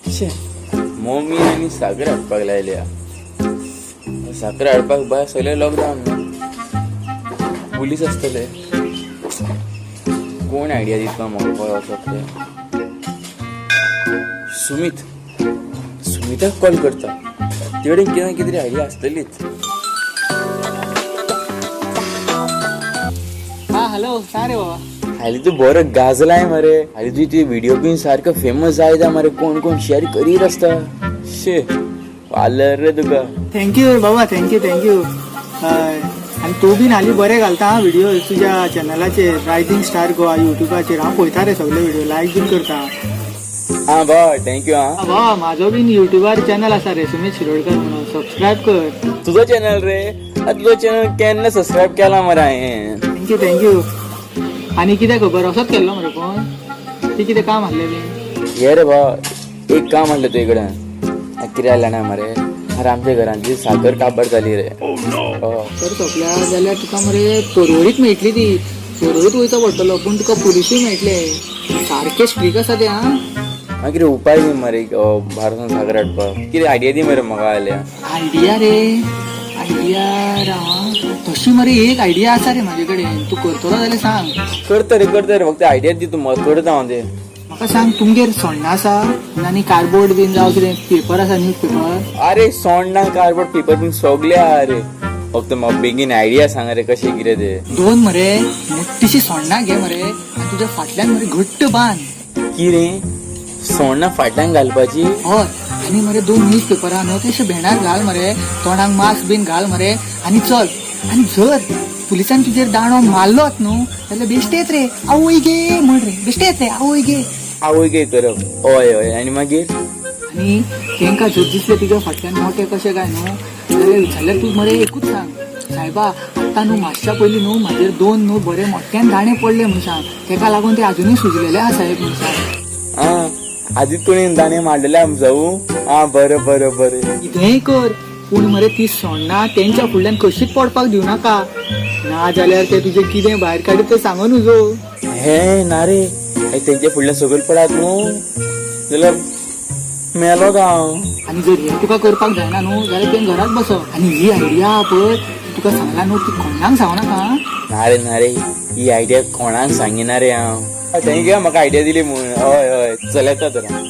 शे, मम्मी आनी साखर हाडपाक लायल्या. साखर हाडपाक भायर सगळे लॉकडावन न्हू, पुलीस आसतले. कोण आयडिया दितलो म्हाका खंय वचप तें? सुमीत, सुमिताक कॉल करता. ते कडेन कितें ना कितें तरी आयडिया आसतलीच. हा, हॅलो, सांग रे बाबा. हाली तूं बरो गाजलाय मरे. हाली तुजी ती व्हिडिओ बीन सारको फेमस जायता मरे. कोण कोण शेअर करीत आसता. शे, वालर रे तुका. Thank you बाबा, thank you, thank you. हय, आनी तूं बीन हालीं बरें घालता हा व्हिडिओ तुज्या चॅनलाचेर, रायझिंग स्टार गोवा युट्यूबाचेर. हांव पळयता रे सगळे व्हिडिओ, लायक बीन करता. हा बाबा, thank you हा. बाबा, म्हाजो बीन युट्यूबार चॅनल आसा रे, सुमीत शिरोडकर म्हणून, सबस्क्रायब कर. तुजो चॅनल रे? आ, तुजो चॅनल केन्ना सबस्क्रायब केला मरे हांवें. Thank you, thank you. आनी कितें खबर, असोच केल्लो मरे फोन? ती कितें काम आहलें बीन? हे रे बा, एक काम आहलें तुजे कडेन. कितें जालें जाणा मरे, अरे आमच्या घरांतली साखर काबार जाली रे. हय. तर सोंपल्या जाल्यार तुका मरे पर्वरीत मेळटली ती. पर्वरीत वयचो पडटलो, पूण तुका पुलिसूय मेळटले. सारके स्ट्रीक आसा ते आं. मागीर कितें उपाय दी मरे, भायर वचून साखर हाडपाक कितें आयडिया दी मरे म्हाका जाल्यार. आयडिया रे, आयडिया राव. तशी मरे एक आयडिया आसा रे म्हाजे कडेन. तूं करतलो जाल्यार सांग. करता रे, करता रे. फक्त आयडिया दी तूं म्हाका, करता हांव ते. म्हाका सांग, तुमगेर सोण्णां आसा आनी कार्डबोर्ड बीन जावं कितें पेपर आसा, न्यूज पेपर? अरे, सोण्णां, कार्डबोर्ड, पेपर बीन सगळे आहा रे. फक्त म्हाका बेगीन आयडिया सांग रे, कशें कितें ते. दोन मरे मोठीशी सोण्णां घे मरे आनी तुज्या फाटल्यान मरे घट्ट बांद. कितें, सोण्णां फाटल्यान घालपाची? हय, आनी मरे दोन न्यूज पेपरां न्हू तेशे भेंडार घाल मरे, तोंडाक मास्क बीन घाल मरे आनी चल. आनी जर पुलिसान तुजेर दांडो मारलोच न्हू जाल्यार बेश्टेच रे आवय गे म्हण रे, बेश्टेच रे आवय गे. आवय गे करप? हय हय आनी मागीर? आनी तेंकां जर दिसलें तुज्या फाटल्यान मोटे कशें काय न्हू जाल्यार जाल्यार तूं मरे एकूच सांग, सायबा, आत्तां न्हू मातशा पयलीं न्हू म्हाजेर दोन न्हू बरे मोठ्यान दांडे पडले म्हूण सांग. तेका लागून ते आजुनूय सुजलेले आहा साहेब म्हूण सांग. आं, आदींच कोणी दाणे मारलेले आमचो. आं, बरें बरें बरें. कितेंय कर, पूण मरे ती सोण्णां तेंच्या फुडल्यान कशीच पडपाक दिवनाका. ना जाल्यार ते तुजें कितें भायर काडीत तें सांगू नजो. हे ना रे, हे तेंच्या फुडल्यान सकयल पडात न्हू जाल्यार मेलो हांव. आनी जर हें तुका करपाक जायना न्हू जाल्यार तुवें घरात बसप. आनी ही आयडिया पळय तुका सांगला न्हू, ती कोणाक सांगू नाका आं. ना रे, ना रे, ही आयडिया कोणाक सांगिना रे हांव. Thank you म्हाका आयडिया दिली म्हूण. हय हय, चल, येता तर हांव.